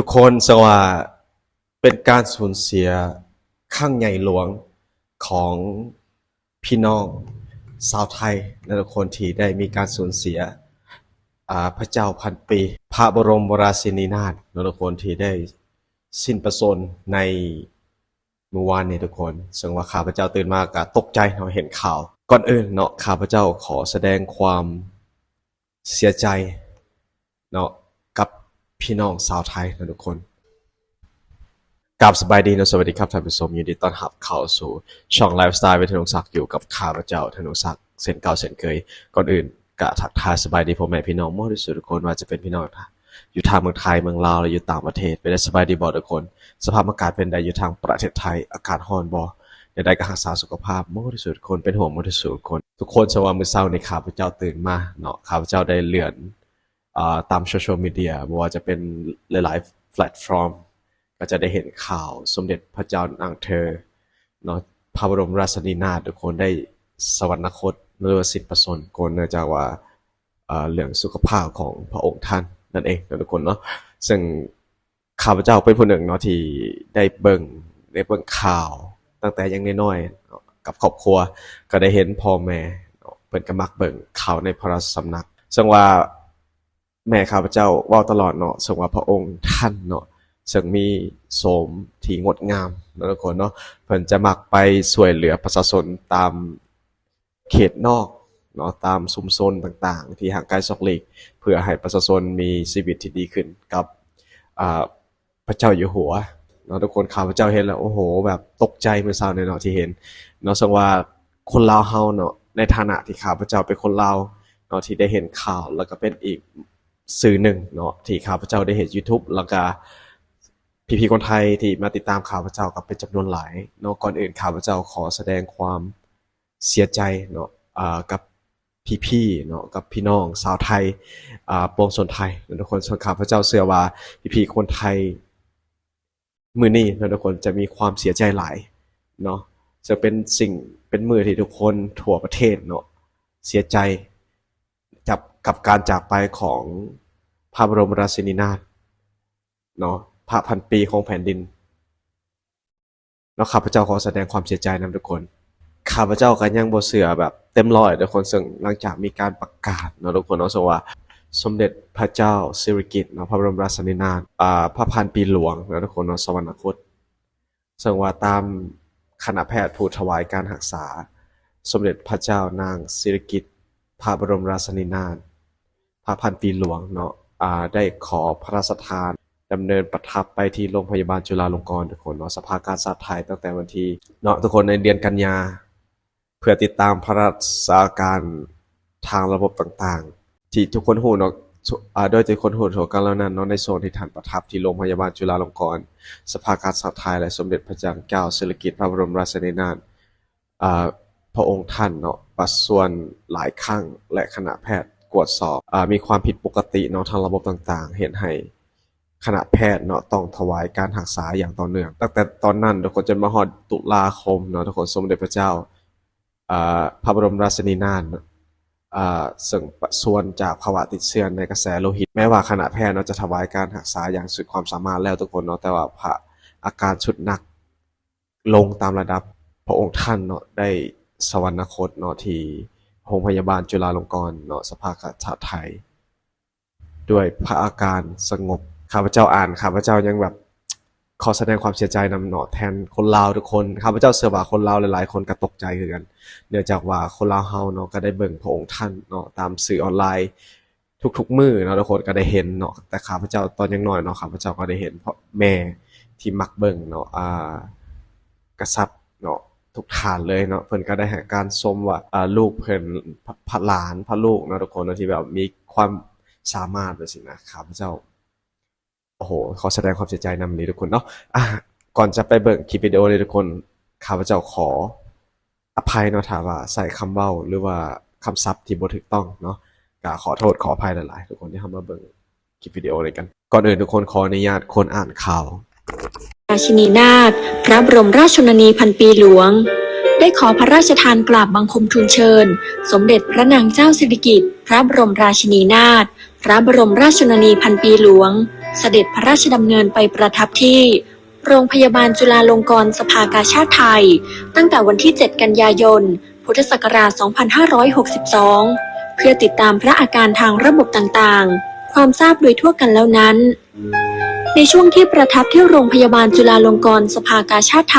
ທຸກຄົນ ເຊິ່ງວ່າເປັນການສູນເສຍຄັ້ງໃຫຍ່ຫຼວງຂອງພີ່ນ້ອງຊາວໄທນະທຸກຄົນ ທີ່ໄດ້ມີການສູນເສຍ ອາ ພະເຈົ້າພັນປີ ພະບໍລົມລາຊິນີນາດນະທຸກຄົນ ທີ່ໄດ້ສິ້ນພະຊົນໃນມື້ວານນີ້ທຸກຄົນ ເຊິ່ງວ່າຂ້າພະເຈົ້າຕື່ນມາກະຕົກໃຈເນາະ ເຫັນຂ່າວ. ກ່ອນອື່ນເນາະ ຂ້າພະເຈົ້າຂໍສະແດງຄວາມ ເສຍໃຈເນາະ ກັບພີ່ນ້ອງຊາວໄທນະທຸກຄົນ. ກາບສະບາຍດີເນາະ ສະຫວັດດີຄັບທ່ານຜູ້ຊົມ ຍິນດີຕ້ອນຮັບເຂົ້າສູ່ຊ່ອງໄລຟ໌ສະໄຕລ໌ ວິທະຍຸ ທະນົງສັກ ຢູ່ກັບຂ້າພະເຈົ້າ ທະນົງສັກ ເຊັ່ນເກົ່າເຊັ່ນເຄີຍ. ກ່ອນອື່ນກະທັກທາຍສະບາຍດີພໍ່ແມ່ພີ່ນ້ອງໝົດທຸກຄົນ ວ່າຈະເປັນພີ່ນ້ອງ ຢູ່ທາງເມືອງໄທ ເມືອງລາວ ແລະ ຢູ່ຕ່າງປະເທດ ເປັນໄດ້ສະບາຍດີບໍ່ທຸກຄົນ? ສະພາບອາກາດເປັນໃດຢູ່ທາງປະເທດໄທ? ອາກາດຮ້ອນບໍ່? ແນວໃດກໍຮັກສາສຸຂະພາບໝົດທຸກຄົນ ເປັນຫ່ວງໝົດທຸກຄົນ. ທຸກຄົນ ເຊິ່ງວ່າມື້ເຊົ້ານີ້ຂ້າພະເຈົ້າຕື່ນມາເນາະ ຂ້າພະເຈົ້າໄດ້ເລື່ອນ ເອີ ຕາມໂຊຊຽວມີເດຍ ບໍ່ວ່າຈະເປັນຫຼາຍໆແພລດຟອມ ກໍຈະໄດ້ເຫັນຂ່າວສົມເດັດພະເຈົ້ານາງເທີເນາະ ພະບໍລົມລາຊິນີນາດທຸກຄົນ ໄດ້ສະຫວັນນະຄົດ ຫຼືວ່າສິ້ນພະຊົນ ເນື່ອງຈາກວ່າ ເອີ ເລື່ອງສຸຂະພາບຂອງພະອົງທ່ານນັ້ນເອງເນາະທຸກຄົນເນາະ. ເຊິ່ງ ຂ້າພະເຈົ້າເປັນຜູ້ໜຶ່ງເນາະ ທີ່ໄດ້ເບິ່ງ ໄດ້ເບິ່ງຂ່າວຕັ້ງແຕ່ຍັງນ້ອຍໆເນາະ ກັບຄອບຄົວ ກໍໄດ້ເຫັນພໍ່ແມ່ເນາະ ເພິ່ນກໍມັກເບິ່ງຂ່າວໃນພະລາຊະສຳນັກ ເຊິ່ງວ່າແມ່ຂ້າພະເຈົ້າເວົ້າຕະຫຼອດເນາະ ເຊິ່ງວ່າພະອົງທ່ານເນາະ ເຊິ່ງມີໂສມທີ່ງົດງາມເນາະທຸກຄົນເນາະ ເພິ່ນຈະມັກໄປຊ່ວຍເຫຼືອປະຊາຊົນຕາມ ເຂດນອກເນາະ ຕາມຊຸມຊົນຕ່າງໆ ທີ່ຫ່າງໄກສອກຫຼີກ ເພື່ອໃຫ້ປະຊາຊົນມີຊີວິດທີ່ດີຂຶ້ນກັບ ອາ ພະເຈົ້າຢູ່ຫົວເນາະທຸກຄົນ. ຂ້າພະເຈົ້າເຫັນແລ້ວ ໂອ້ໂຫ ແບບຕົກໃຈມື້ເຊົ້ານີ້ເນາະ ທີ່ເຫັນເນາະ ເຊິ່ງວ່າຄົນລາວເຮົາເນາະ ໃນຖານະທີ່ຂ້າພະເຈົ້າເປັນຄົນລາວເນາະ ທີ່ໄດ້ເຫັນຂ່າວ ແລ້ວກໍເປັນອີກສື່ໜຶ່ງເນາະ ທີ່ຂ້າພະເຈົ້າໄດ້ເຮັດ YouTube ແລ້ວກໍ ພີ່ໆຄົນໄທທີ່ມາຕິດຕາມຂ້າພະເຈົ້າກໍເປັນຈຳນວນຫຼາຍເນາະ. ກ່ອນອື່ນຂ້າພະເຈົ້າຂໍສະແດງຄວາມເສຍໃຈເນາະ ອາ ກັບພີ່ໆເນາະ ກັບພີ່ນ້ອງຊາວໄທ ອາ ປວງຊົນໄທເນາະທຸກຄົນ. ເຊິ່ງຂ້າພະເຈົ້າເຊື່ອວ່າພີ່ໆຄົນໄທມື້ນີ້ເນາະທຸກຄົນ ຈະມີຄວາມເສຍໃຈຫຼາຍເນາະ ເຊິ່ງເປັນສິ່ງ ເປັນມື້ທີ່ທຸກຄົນທົ່ວປະເທດເນາະ ເສຍໃຈກັບ ກັບການຈາກໄປຂອງພະບໍລົມລາຊິນີນາດ ເນາະ ພະພັນປີຂອງແຜ່ນດິນເນາະ. ຂ້າພະເຈົ້າຂໍສະແດງຄວາມເສຍໃຈນຳທຸກຄົນ. ຂ້າພະເຈົ້າກໍຍັງບໍ່ເຊື່ອແບບເຕັມຮ້ອຍທຸກຄົນ ເຊິ່ງຫຼັງຈາກມີການປະກາດເນາະທຸກຄົນເນາະ ເຊິ່ງວ່າສົມເດັດພະເຈົ້າສິລິກິດເນາະ ພະບໍລົມລາຊະນີນາດ ອາ ພະພັນປີຫຼວງເນາະທຸກຄົນເນາະ ສະຫວັນນະຄົດ ເຊິ່ງວ່າຕາມຄະນະແພດຜູ້ຖວາຍການຮັກສາ ສົມເດັດພະເຈົ້ານາງສິລິກິດ ພະບໍລົມລາຊະນີນາດ ພະພັນປີຫຼວງເນາະ ອາ ໄດ້ຂໍພະລາຊະທານດຳເນີນປະທັບໄປທີ່ໂຮງພະຍາບານຈຸລາລົງກອນທຸກຄົນເນາະ ສະພາກາຊາດໄທ ຕັ້ງແຕ່ວັນທີເນາະທຸກຄົນ ໃນເດືອນກັນຍາ ເພື່ອຕິດຕາມພະລາຊະການທາງລະບົບຕ່າງໆ ທີ່ທຸກຄົນຮູ້ເນາະ ໂດຍທີ່ທຸກຄົນຮູ້ທົ່ວກັນແລ້ວນັ້ນເນາະ ໃນຊ່ວງທີ່ທ່ານປະທັບທີ່ໂຮງພະຍາບານຈຸລາລົງກອນ ສະພາກາຊາດໄທ ແລະ ສົມເດັດພະນາງເຈົ້າສິລິກິດ ພະບໍລົມລາຊະນີນາດ ອາ ພະອົງທ່ານເນາະ ປະຊວນຫຼາຍຄັ້ງ ແລະ ຄະນະແພດກວດສອບ ອາ ມີຄວາມຜິດປົກກະຕິເນາະ ທາງລະບົບຕ່າງໆ ເຮັດໃຫ້ຄະນະແພດເນາະ ຕ້ອງຖວາຍການຮັກສາຢ່າງຕໍ່ເນື່ອງ ຕັ້ງແຕ່ຕອນນັ້ນທຸກຄົນ ຈົນມາຮອດຕຸລາຄົມເນາະທຸກຄົນ ສົມເດັດພະເຈົ້າ ອາ ພະບໍລົມລາຊະນີນາດ ອາ ເຊິ່ງປະຊວນຈາກພາວະຕິດເຊື້ອໃນກະແສໂລຫິດ ແມ້ວ່າຄະນະແພດເນາະ ຈະຖວາຍການຮັກສາຢ່າງສຸດຄວາມສາມາດແລ້ວທຸກຄົນເນາະ ແຕ່ວ່າພະ ອາການຊຸດໜັກລົງຕາມລະດັບ ພະອົງທ່ານເນາະ ໄດ້ສະຫວັນນະຄົດເນາະ ທີ່ໂຮງພະຍາບານຈຸລາລົງກອນເນາະ ສະພາກາຊາດໄທ ດ້ວຍພະອາການສະຫງົບ. ຂ້າພະເຈົ້າອ່ານ ຂ້າພະເຈົ້າຍັງແບບ ຂໍສະແດງຄວາມເສຍໃຈນຳເນາະ ແທນຄົນລາວທຸກຄົນ. ຂ້າພະເຈົ້າເຊື່ອວ່າຄົນລາວຫຼາຍໆຄົນກໍຕົກໃຈຄືກັນ ເນື່ອງຈາກວ່າຄົນລາວເຮົາເນາະ ກໍໄດ້ເບິ່ງພະອົງທ່ານເນາະ ຕາມສື່ອອນລາຍທຸກໆມື້ເນາະ ທຸກຄົນກໍໄດ້ເຫັນເນາະ. ແຕ່ຂ້າພະເຈົ້າຕອນຍັງນ້ອຍເນາະ ຂ້າພະເຈົ້າກໍໄດ້ເຫັນ ເພາະແມ່ທີ່ມັກເບິ່ງເນາະ ອາ ກະສັດເນາະ ທຸກທ່ານເລີຍເນາະ ເພິ່ນກໍໄດ້ໃຫ້ການຊົມວ່າ ອາ ລູກເພິ່ນ ພະ ພະຫຼານ ພະລູກເນາະ ທຸກຄົນເນາະ ທີ່ແບບມີຄວາມສາມາດ ແບບຊີ້ນະ. ຂ້າພະເຈົ້າ ໂອ້ໂຫ ຂໍສະແດງຄວາມເສຍໃຈນຳນີ້ທຸກຄົນເນາະ. ອາ ກ່ອນຈະໄປເບິ່ງຄລິບວິດີໂອນີ້ທຸກຄົນ ຂ້າພະເຈົ້າຂໍອະໄພເນາະ ຖ້າວ່າໃຊ້ຄຳເວົ້າ ຫຼືວ່າຄຳສັບທີ່ບໍ່ຖືກຕ້ອງເນາະ ກະຂໍໂທດຂໍອະໄພຫຼາຍໆທຸກຄົນ. ດຽວເຮົາມາເບິ່ງຄລິບວິດີໂອນີ້ກັນ. ກ່ອນອື່ນທຸກຄົນ ຂໍອະນຸຍາດຄົນອ່ານຂ່າວ. ລາຊິນີນາດ ພະບໍລົມລາຊະຊົນນະນີພັນປີຫຼວງ ໄດ້ຂໍພະລາຊະທານກາບບັງຄົມທູນເຊີນ ສົມເດັດພະນາງເຈົ້າສິລິກິດ ພະບໍລົມລາຊິນີນາດ ພະບໍລົມລາຊະຊົນນະນີພັນປີຫຼວງ ສະເດັດພະລາຊະດຳເນີນໄປປະທັບທີ່ໂຮງພະຍາບານຈຸລາລົງກອນສະພາກາຊາດໄທ ຕັ້ງແຕ່ວັນທີເຈັດກັນຍາຍົນ ພຸດທະສັກກະລາດສອງພັນຫ້າຮ້ອຍຫົກສິບສອງ ເພື່ອຕິດຕາມພະອາການທາງລະບົບຕ່າງໆ ຄວາມຊາບໂດຍທົ່ວກັນແລ້ວນັ້ນ. ໃນຊ່ວງທີ່ປະທັບທີ່ໂຮງພະຍາບານຈຸລາລົງກອນສະພາກາຊາດໄທ,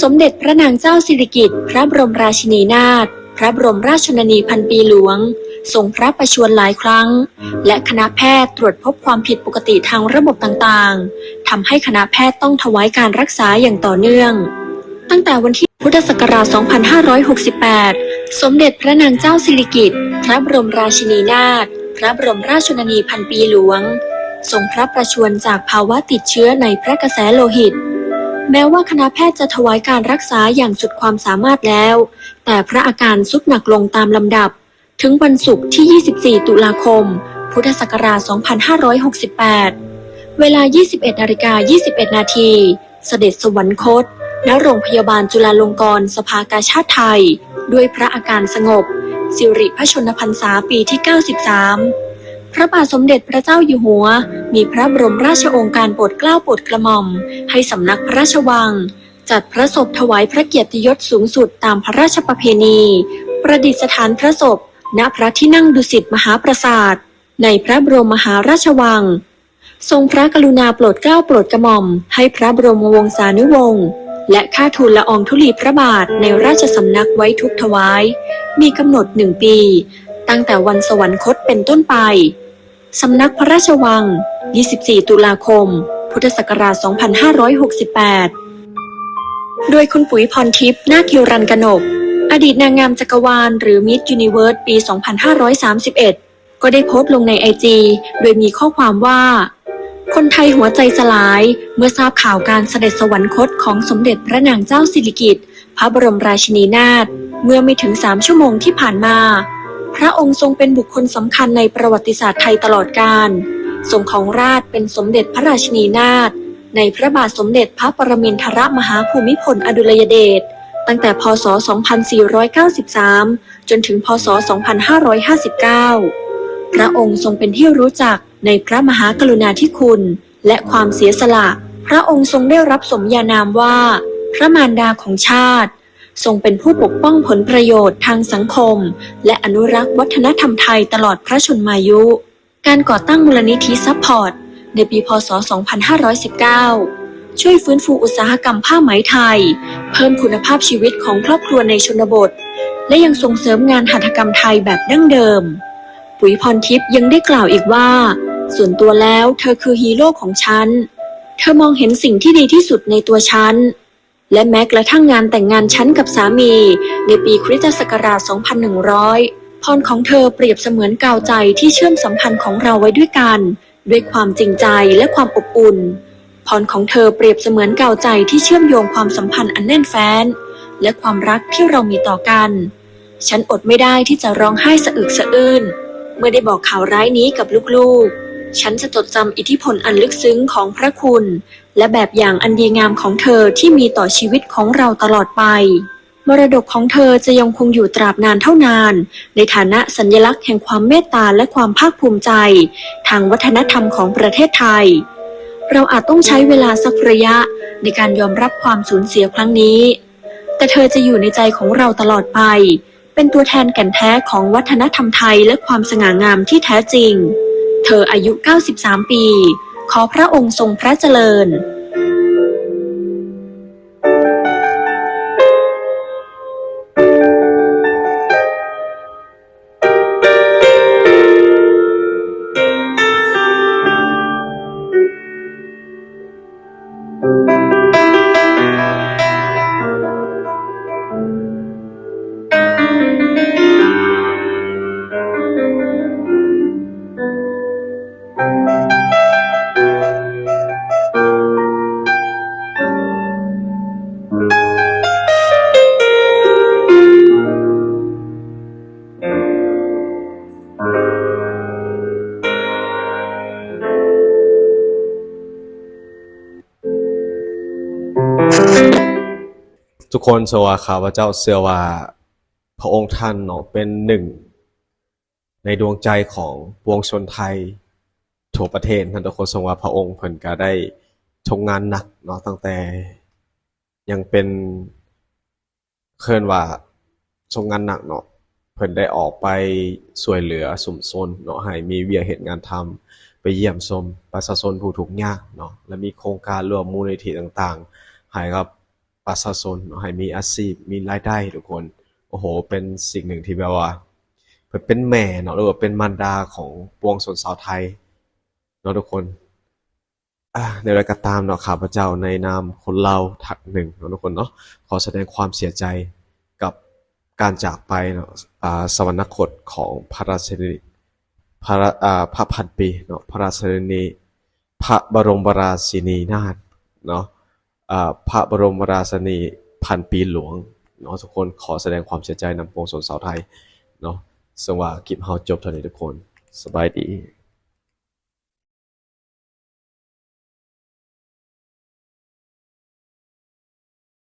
ສົມເດັດພະນາງເຈົ້າສິລິກິດ ພະບລົມລາຊິນີນາດ ພະບລົມລາຊະຊົນນະນີພັນປີຫຼວງ ຊົງພະປະຊວນຫຼາຍຄັ້ງ ແລະ ຄະນະແພດຕວດພົບຄວາມຜິດປົກກະຕິທາງລະບົບຕ່າງໆ, ທຳໃຫ້ຄະນະແພດຕ້ອງຖວາຍການລັກສາຢ່າງຕໍ່ເນື່ອງ. ຕັ້ງແຕ່ວັນທີ ພຸດທະສັກກະລາດສອງພັນຫ້າຮ້ອຍຫົກສິບແປດ ສົມເດັດພະນາງເຈົ້າສິລິກິດ ພະບລົມລາຊິນີນາດ ພະບລົມລາຊະຊົນນະນີພັນປີຫຼວງ ຊົງພະປະຊວນຈາກພາວະຕິດເຊື້ອໃນພະກະແສໂລຫິດ. ແມ້ວ່າຄະນະແພດຈະຖວາຍການລັກສາຢ່າງສຸດຄວາມສາມາດແລ້ວ, ແຕ່ພະອາການຊຸດໜັກລົງຕາມລຳດັບ ເຖິງວັນສຸກທີຍີ່ສິບສີ່ ຕຸລາຄົມ ພຸດທະສັກກະລາດສອງພັນຫ້າຮ້ອຍຫົກສິບແປດ ເວລາຍີ່ສິບເອັດນາລິກາຍີ່ສິບເອັດນາທີ ສະເດັດສະຫວັນຄົດ ນະໂຮງພະຍາບານຈຸລາລົງກອນສະພາກາຊາດໄທ ດ້ວຍພະອາການສະຫງົບ ສິລິພະຊົນນະພັນສາປີທີເກົ້າສິບສາມ ພະບາດສົມເດັດພະເຈົ້າຢູ່ຫົວ ມີພະບລົມລາຊະໂອງການໂປດເກົ້າໂປດກະໝ່ອມ ໃຫ້ສຳນັກພະລາຊະວັງ ຈັດພະສົບຖວາຍພະກຽດຕິຍົດສູງສຸດຕາມພະລາຊະປະເພນີ, ປະດິດສະຖານພະສົບ ນະພະທີ່ນັ່ງດຸສິດມະຫາປາສາດ ໃນພະບລົມມະຫາລາຊະວັງ, ຊົງພະກະລຸນາໂປດເກົ້າໂປດກະໝ່ອມໃຫ້ພະບລົມວົງສານຸວົງ ແລະ ຂ້າທູນລະອອງທຸລີພະບາດໃນລາຊະສຳນັກໄວ້ທຸກຖວາຍ ມີກຳນົດໜຶ່ງປີ ຕັ້ງແຕ່ວັນສະຫວັນຄົດເປັນຕົ້ນໄປ. ສຳນັກພະລາຊະວັງ, ຍີ່ສິບສີ່ ຕຸລາຄົມ ພຸດທະສັກກະລາດສອງພັນຫ້າຮ້ອຍຫົກສິບແປດ ໂດຍຄຸນ ປຸ໋ຍ ພອນທິບ ນາກຫິລັນກະໜົກ ອະດີດນາງງາມຈັກກະວານ ຫຼື ມິສ ຢູນິເວີສ ປີສອງພັນຫ້າຮ້ອຍສາມສິບເອັດ ກໍໄດ້ໂພສລົງໃນໄອຈີ ໂດຍມີຂໍ້ຄວາມວ່າ ຄົນໄທຫົວໃຈສະຫຼາຍ ເມື່ອຊາບຂ່າວການສະເດັດສະຫວັນຄົດຂອງສົມເດັດພະນາງເຈົ້າສິລິກິດ ພະບລົມລາຊິນີນາດ ເມື່ອໄມ່ເຖິງສາມຊົ່ວໂມງທີ່ຜ່ານມາ. ພະອົງຊົງເປັນບຸກຄົນສຳຄັນໃນປະຫວັດຕິສາດໄທຕະຫຼອດການ, ຊົງຄອງລາດເປັນສົມເດັດພະລາຊິນີນາດ ໃນພະບາດສົມເດັດພະປະມິນທະລະມະຫາພູມິພົນອະດຸລະຍະເດດ ຕັ້ງແຕ່ ພ.ສ. ສອງພັນສີ່ຮ້ອຍເກົ້າສິບສາມ ຈົນເຖິງ ພ.ສ. ສອງພັນຫ້າຮ້ອຍຫ້າສິບເກົ້າ. ພະອົງຊົງເປັນທີ່ຮູ້ຈັກໃນພະມະຫາກະລຸນາທິຄຸນ ແລະ ຄວາມເສຍສະຫຼະ. ພະອົງຊົງໄດ້ຮັບສົມຍານາມວ່າ ພະມານດາຂອງຊາດ, ຊົງເປັນຜູ້ປົກປ້ອງຜົນປະໂຫຍດທາງສັງຄົມ ແລະ ອະນຸລັກວັດທະນະທຳໄທຕະຫຼອດພະຊົນມາຍຸ. ການກໍ່ຕັ້ງມູນນິທິ Support ໃນປີ ພ.ສ. ສອງພັນຫ້າຮ້ອຍສິບເກົ້າ ຊ່ວຍຟື້ນຟູອຸດສາຫະກຳຜ້າໄໝໄທ, ເພີ່ມຄຸນນະພາບຊີວິດຂອງຄອບຄົວໃນຊົນນະບົດ ແລະ ຍັງສົ່ງເສີມງານຫັດຖະກຳໄທແບບດັ້ງເດີມ. ປຸ໋ຍ ພອນທິບ ຍັງໄດ້ກ່າວອີກວ່າ ສ່ວນຕົວແລ້ວເທີຄືຮີໂຣຂອງສັນ. ເທີມອງເຫັນສິ່ງທີ່ດີທີ່ສຸດໃນຕົວສັນ ແລະ ແມ້ກະທັ້ງງານແຕ່ງງານສັນກັບສາມີໃນປີຄຣິສຕະສັກກະລາດສອງພັນໜຶ່ງຮ້ອຍ ພອນຂອງເທີປຽບສະເໝືອນກາວໃຈທີ່ເຊື່ອມສຳພັນຂອງເຮົາໄວ້ດ້ວຍກັນ ດ້ວຍຄວາມຈິງໃຈ ແລະ ຄວາມອົບອຸ່ນ. ພອນຂອງເທີປຽບສະເໝືອນກາວໃຈທີ່ເຊື່ອມໂຍງຄວາມສຳພັນອັນແໜ້ນແຟ້ນ ແລະ ຄວາມຮັກທີ່ເຮົາມີຕໍ່ກັນ. ສັນອົດໄມ່ໄດ້ທີ່ຈະຮ້ອງໄຫ້ສະອຶກສະອື້ນ ເມື່ອໄດ້ບອກຂ່າວຮ້າຍນີ້ກັບລູກໆ. ສັນຈະຈົດຈຳອິດທິພົນອັນເລິກເຊິ່ງຂອງພະຄຸນ ແລະ ແບບຢ່າງອັນດີງາມຂອງເທີທີ່ມີຕໍ່ຊີວິດຂອງເຮົາຕະຫຼອດໄປ. ມໍລະດົກຂອງເທີຈະຍັງຄົງຢູ່ຕາບນານເທົ່ານານ ໃນຖານະສັນຍະລັກແຫ່ງຄວາມເມດຕາ ແລະ ຄວາມພາກພູມໃຈທາງວັດທະນະທຳຂອງປະເທດໄທ. ເຮົາອາດຕ້ອງໃຊ້ເວລາສັກໄລຍະໃນການຍອມຮັບຄວາມສູນເສຍຄັ້ງນີ້, ແຕ່ເທີຈະຢູ່ໃນໃຈຂອງເຮົາຕະຫຼອດໄປ, ເປັນຕົວແທນແກ່ນແທ້ຂອງວັດທະນະທຳໄທ ແລະ ຄວາມສະຫງ່າງາມທີ່ແທ້ຈິງ. ເທີອາຍຸເກົ້າສິບສາມປີ. ຂໍພະອົງຊົງພະຈະເລີນ. ທຸກຄົນ ເຊື່ອວ່າ ຂ້າພະເຈົ້າເຊື່ອວ່າ ພະອົງທ່ານເນາະ ເປັນໜຶ່ງໃນດວງໃຈຂອງປວງຊົນໄທ ທົ່ວປະເທດເນາະທຸກຄົນ. ເຊິ່ງວ່າພະອົງເພິ່ນກໍໄດ້ຊົງງານໜັກເນາະ ຕັ້ງແຕ່ຍັງເປັນ ເອີ້ນວ່າຊົງງານໜັກເນາະ ເພິ່ນໄດ້ອອກໄປຊ່ວຍເຫຼືອຊຸມຊົນເນາະ ໃຫ້ມີວຽກເຮັດງານທຳ, ໄປຢ້ຽມຊົມປະຊາຊົນຜູ້ທຸກຍາກເນາະ ແລະ ມີໂຄງການຮ່ວມມູນນິທິຕ່າງໆ ໃຫ້ກັບປະຊາຊົນເນາະ ໃຫ້ມີອາຊີບ ມີລາຍໄດ້ທຸກຄົນ. ໂອ້ໂຫ ເປັນສິ່ງໜຶ່ງທີ່ແບບວ່າ ເພິ່ນເປັນແມ່ເນາະ ຫຼືວ່າເປັນມານດາຂອງປວງຊົນຊາວໄທເນາະທຸກຄົນ. ອາ ແນວໃດກໍຕາມເນາະ ຂ້າພະເຈົ້າໃນນາມຄົນລາວທ່ານໜຶ່ງເນາະທຸກຄົນເນາະ ຂໍສະແດງຄວາມເສຍໃຈກັບການຈາກໄປເນາະ ອາ ສະຫວັນນະຄົດຂອງພະລາຊິນີ ພະລາ ອາ ພະພັນປີເນາະ ພະລາຊິນີ ພະບໍລົມລາຊິນີນາດເນາະ ອາ ພະບໍລົມລາຊິນີພັນປີຫຼວງເນາະທຸກຄົນ. ຂໍສະແດງຄວາມເສຍໃຈນຳປວງຊົນຊາວໄທເນາະ. ເຊິ່ງວ່າຄລິບເຮົາຈົບເທົ່ານີ້ທຸກຄົນ. ສະບາຍດີ.